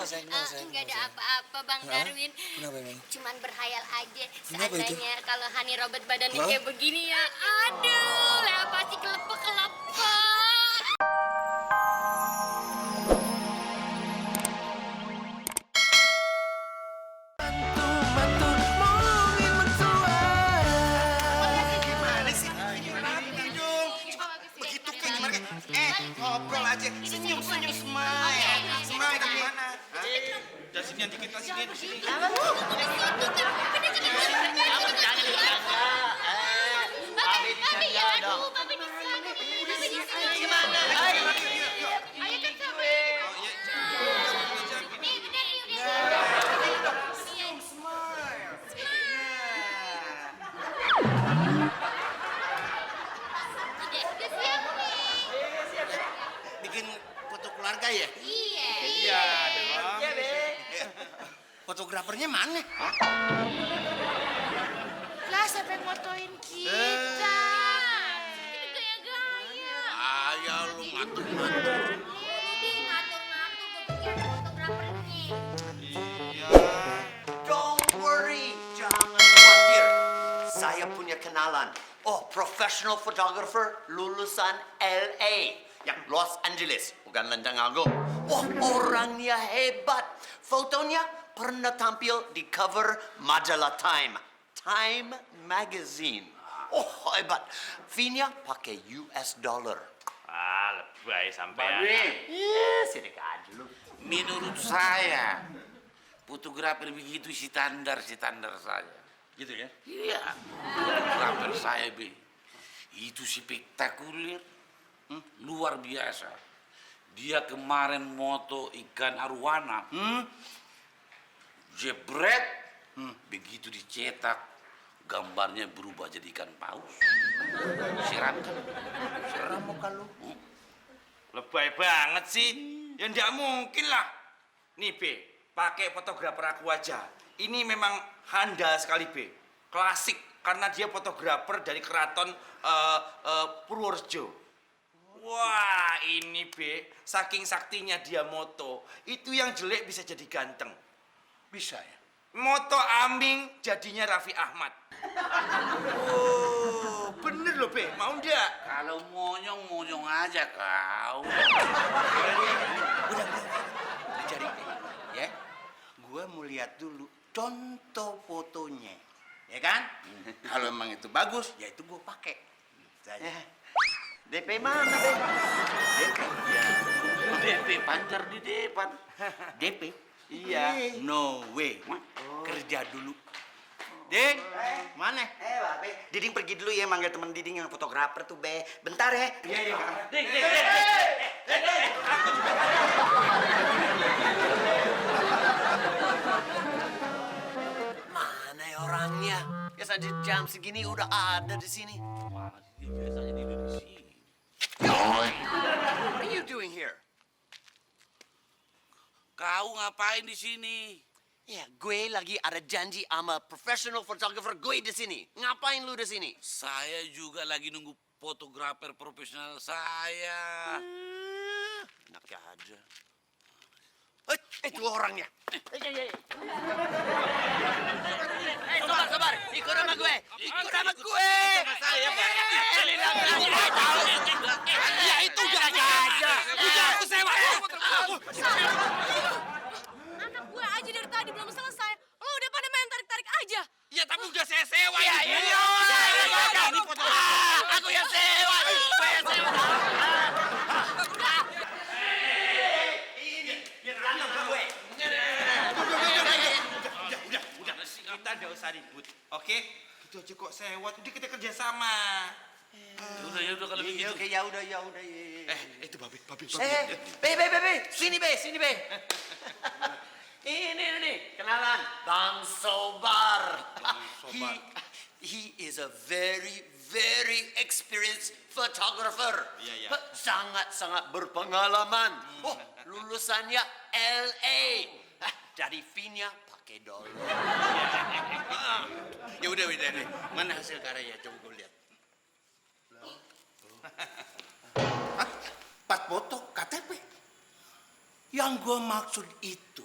sayang. Enggak ada apa-apa, Bang Darwin. Kenapa emang? Cuman berhayal aja. Kenapa itu? Seandainya kalau Hani Robert badannya kayak begini ya. Aduh, lah pasti kelepek-kelepek. Gimana sih? Begitu kan gimana? Ngobrol aja. Senyum, smile. Smile gimana? Udah sini dikit lah sini. Bapak di sana. Gimana? Ayo kan sama. Bikin foto keluarga ya? Iya. Iya, Iya, Be. Fotografernya mana? Lah, siapa yang fotoin kita? Gaya-gaya. Ya lu ngatur-ngatur. Dia ngatur-ngatur gue pikir fotografernya. Iya. Don't worry, jangan khawatir. Saya punya kenalan. Oh, professional photographer lulusan LA. Yang Los Angeles, bukan Lenteng Agung. Oh, orangnya hebat. Fotonya pernah tampil di cover majalah Time. Time Magazine. Oh, hebat. Fee-nya pakai US dollar. Lebay sampai. Sidik aja lu. Menurut saya, fotografer begitu standar saya. Gitu ya? Iya, fotografer saya, Be. Itu spektakuler. Luar biasa. Dia kemarin moto ikan arwana. Jebret. Begitu dicetak, gambarnya berubah jadi ikan paus. Seram kan? Seram muka lu. Lebay banget sih. Ya nggak mungkin lah. Nih, B, pakai fotografer aku aja. Ini memang handal sekali, B. Klasik, karena dia fotografer dari keraton Purworejo. Wah, ini, B, saking saktinya dia moto. Itu yang jelek bisa jadi ganteng. Bisa ya? Moto Aming jadinya Raffi Ahmad. Oh, bener loh, B. Mau nggak? Kalau monyong aja kau. Udah. Cari deh, ya. Gua mau lihat dulu contoh fotonya. Ya kan? Kalau emang itu bagus, Ya itu gua pakai. Saya. DP mana, Be? DP. Ya. DP pancar di depan. DP? Iya. No way. Kerja dulu. Ding, mana? Babe. Diding pergi dulu ya, manggil temen Diding yang fotografer tuh, Be. Bentar ya. Iya. Ding. Mana ya orangnya? Ya saja jam segini udah ada di sini. Mana sih dia biasanya di sini? What are you doing here? Kau ngapain di sini? Ya, gue lagi ada janji sama professional photographer gue di sini. Ngapain lu di sini? Saya juga lagi nunggu fotografer profesional saya. Enak aja. Itu orangnya. Sabar. Ikut sama gue. Sama saya, Pak. Ya itu udah aja. Udah aku sewa. Anak gue aja dari tadi belum selesai. Lo udah pada main tarik-tarik aja. Ya tapi udah saya sewa ini. Ini foto. Aku yang sewa. Kita nggak usah ribut, oke? Gitu aja kok sewa, udah kita kerja sama. Ya udah kalau begitu. Oke, ya udah. Itu babi. Be, sini be. Ini, kenalan. Bang Sobar. He is a very, very experienced photographer. Iya. Sangat berpengalaman. Oh, lulusannya LA. Dari fee-nya pakai dolar. Ya udah. Mana hasil karya? Coba gue lihat. Pas foto KTP. Yang gue maksud itu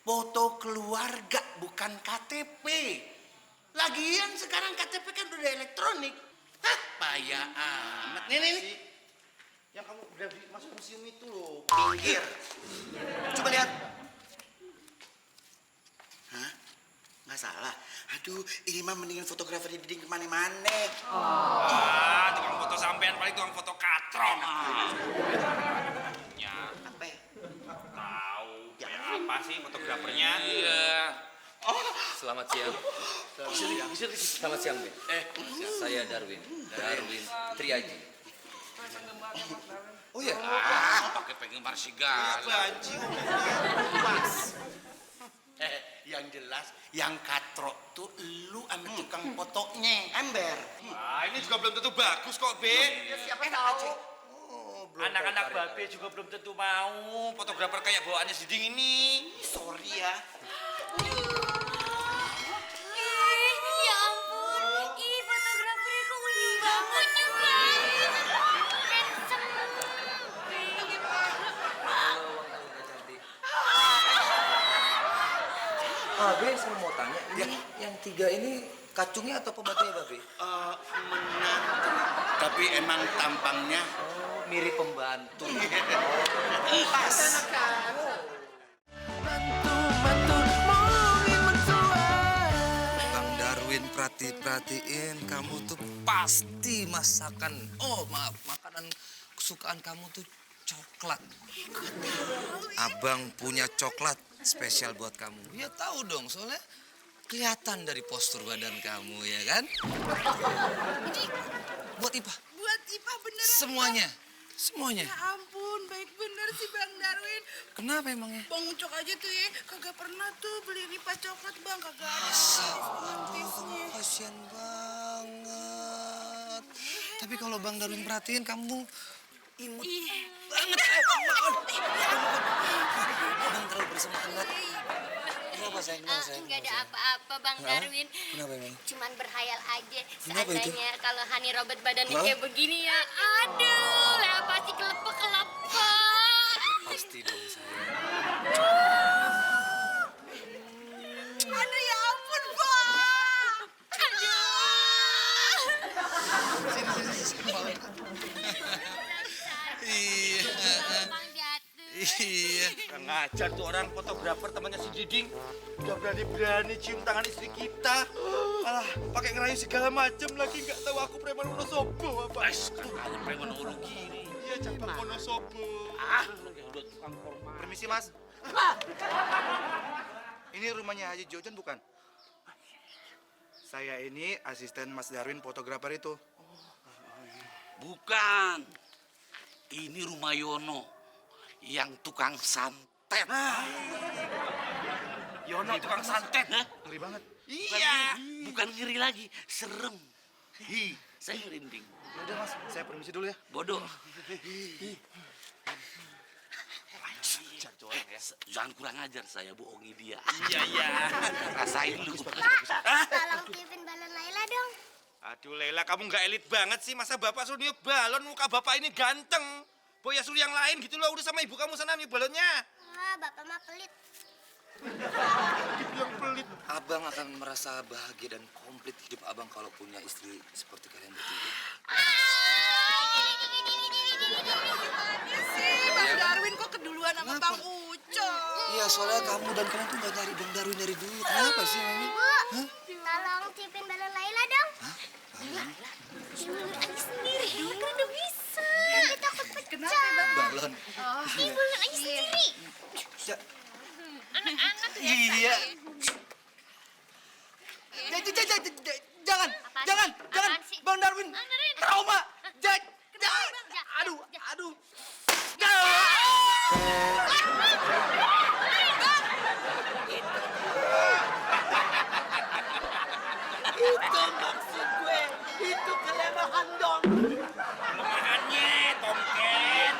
foto keluarga bukan KTP. Lagian sekarang KTP kan udah elektronik. Hah, payah amat. Nih. Yang kamu udah masuk museum itu loh. Pinggir. Coba lihat. Hah? Nggak salah. Aduh, ini mah mendingan fotografer di dinding kemana-mana. Tukang foto sampean paling tukang foto katron. Ya, Apa ya? tahu. Ya apa sih fotografernya? Iya. Selamat siang. Selamat siang, Ben. Saya Darwin Triaji. Oh ya? Pakai penggemar segala. Banci. Pas. Yang jelas, yang katrok tuh lu sama tukang fotonya, Ember. Ini juga belum tentu bagus kok, Be. Siapa tahu? Anak-anak Babe juga belum tentu mau fotografer kayak bawaannya si Ding ini. Sorry ya. Ya ampun, ih fotografernya kok unyu banget. Unyu banget. Handsome. Babe, saya mau tanya, ini yang 3 ini kacungnya atau pembantunya Babe? Menantu. Tapi emang tampangnya Mirip pembantu. Pas. Bang Darwin perhatiin kamu tuh pasti masakan. Oh maaf, makanan kesukaan kamu tuh coklat. Abang punya coklat spesial buat kamu. Ya tahu dong, soalnya kelihatan dari postur badan kamu ya kan. Buat Ipa. Buat Ipa beneran. Semuanya. Ya ampun, baik bener sih Bang Darwin. Kenapa emangnya? Bang Ucok aja tuh ya, kagak pernah tuh beli Ipa coklat Bang, kagak ada. Kasian banget. Tapi kalau Bang Darwin perhatiin kamu imut banget. Abang terlalu bersemangat. Kenapa sayang? Enggak ada apa-apa Bang Darwin. Kenapa emang? Cuman berhayal aja Kenapa itu? seandainya kalau Hani Robert badannya Hah? kayak begini ya. Aduh, lah pasti kelepek-kelepek. Pasti dong sayang. Aduh ya ampun Bang. Iya. Bang jatuh. Iya. Kurang ngajar tuh orang fotografer temannya si Diding. Udah berani-berani cium tangan istri kita. Alah, pakai ngerayu segala macem lagi. Nggak tahu aku preman Wonosobo apa. katanya pengen urut gini. Iya, cabang Wonosobo. Udah tukang formal. Permisi, Mas. Ini rumahnya Haji Jojon bukan? Saya ini asisten Mas Darwin fotografer itu. Bukan. Ini rumah Yono yang tukang santet. Yono tukang santet. Hah? Ngeri banget. Iya. Bukan ngeri lagi, serem. Hi, saya merinding. Udah, Mas. Saya permisi dulu ya. Bodoh. Jangan kurang ajar, saya bohongi dia. Iya. Rasain lu. Tolong tiupin balon Laila dong. Aduh, Lela, kamu nggak elit banget sih. Masa bapak suruh niup balon, muka bapak ini ganteng. Boya suruh yang lain gitu loh. Udah sama ibu kamu sana niup balonnya. Ah, bapak mah pelit. Dibilang pelit. Abang akan merasa bahagia dan komplit hidup abang kalau punya istri seperti kalian bertiga. Bang Darwin kok keduluan sama Bang Ucok. Iya, soalnya kamu dan kalian tuh nggak nyari Bang Darwin dari dulu. Kenapa sih emangnya? Bu, tolong tiupin balon Laila dong. Laila, tiupin aja sendiri. Kan udah bisa. Tapi takut pecah. Kenapa Bang? Balon. Tiupin aja sendiri. Ya, Anak-anak tuh ya. iya. Jangan, Apaan jangan, sih? jangan, Apaan sih? Bang Darwin, Bang Darwin. trauma. Jangan, Aduh, aduh. Kelemahannya, Tomcat.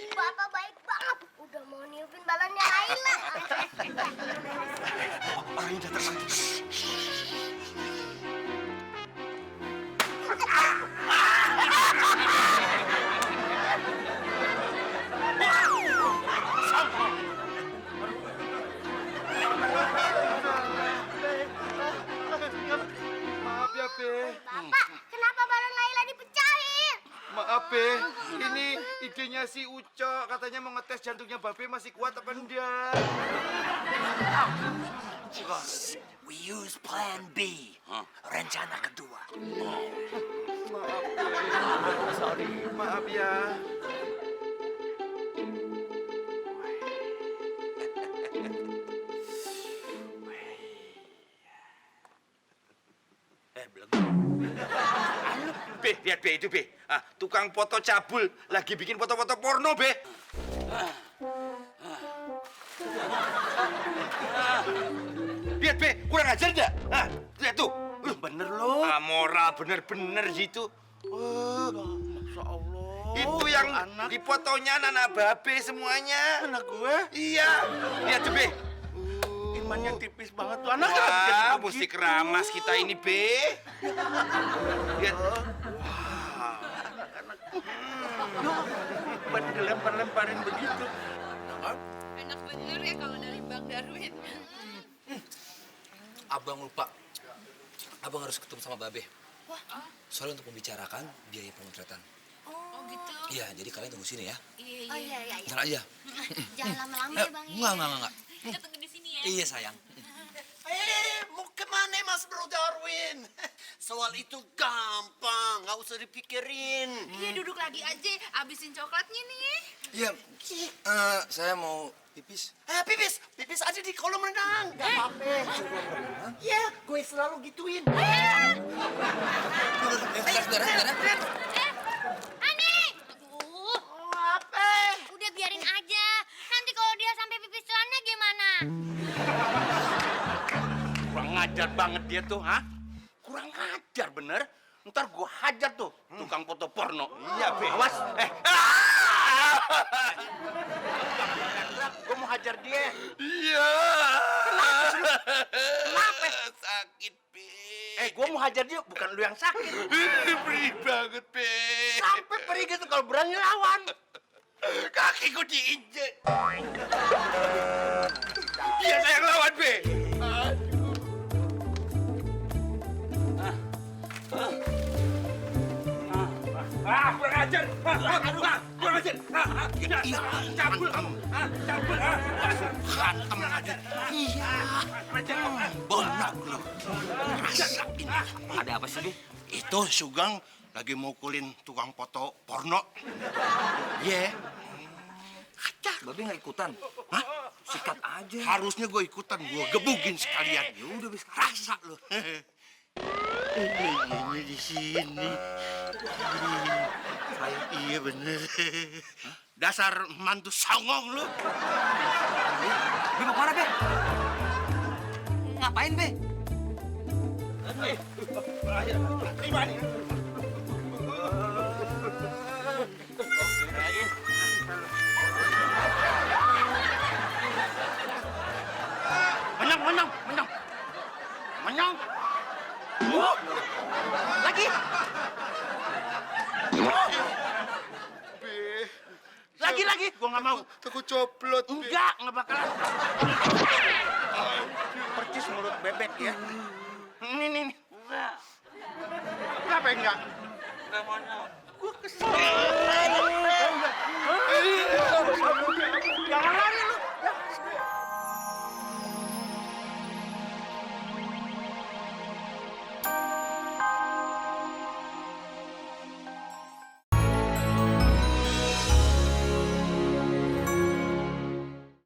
Bapak baik banget. Udah mau niupin balonnya Laila. ibunya si Ucok katanya mau ngetes jantungnya Babe masih kuat apa enggak. We use plan B. Rencana kedua. Maaf ya. Be, lihat Be, itu Be. Ah, tukang foto cabul lagi bikin foto-foto porno, Be. Lihat Be, kurang ajar enggak? Ah, lihat tuh. Bener loh. Ah, moral bener-bener gitu. Masya Allah. Itu yang di fotonya anak Babe semuanya. Anak gue? Iya. Lihat tuh, Be. Imannya tipis banget tuh anak. Wah, mesti keramas kita ini, Be. Lihat. Bukan dilempar-lemparin begitu. Enak bener ya kalau dari Bang Darwin. Abang lupa. Abang harus ketemu sama Babe. Soalnya untuk membicarakan biaya pemotretan. Oh gitu. Iya, jadi kalian tunggu sini ya. Oh iya. Ntar aja. Jangan lama-lama ya bang. Enggak. Kita tunggu di sini ya. Iya, sayang. Mau kemana Mas Bro Darwin? Soal itu gampang, nggak usah dipikirin. Iya duduk lagi aja, abisin coklatnya nih. Iya, saya mau pipis. Pipis aja di kolam renang. Gak apa-apa. Ya, gue selalu gituin. Sebentar. Ani! Aduh, Apa? udah biarin aja. Nanti kalau dia sampai pipis celana gimana? Kurang ngajar banget dia tuh, ha? Kurang ngajar bener. Ntar gua hajar tuh tukang foto porno. Iya, Be. Awas. Gua mau hajar dia. Iya. Kenapa? Sakit, Be. Gua mau hajar dia, bukan lu yang sakit. Perih banget, Be. Sampai perih gitu kalau berani lawan. Kakiku diinjek. Dia yang lawan, Be. Kurang ajar. Kurang ajar. Cabul kamu. Cabul. Hantem aja. Iya. Bonak lu. Rasain. Ada apa sih, Be? Itu Sugeng lagi mukulin tukang foto porno. Iya. Hajar. Babe nggak ikutan. Hah? Sikat aja. Harusnya gue ikutan, gue gebugin sekalian. Ya udah, bis. Rasa lu. Ini di sini. Iya bener. Dasar mantu songong lu. Be mau kemana, Be? Ngapain, Be? Terima nih. Menang. Lagi. Lagi. Gua nggak mau. Takut coplot. Enggak bakalan. Percis mulut bebek ya. Ini. Kenapa enggak? Enggak mau. Gua kesel. Jangan lari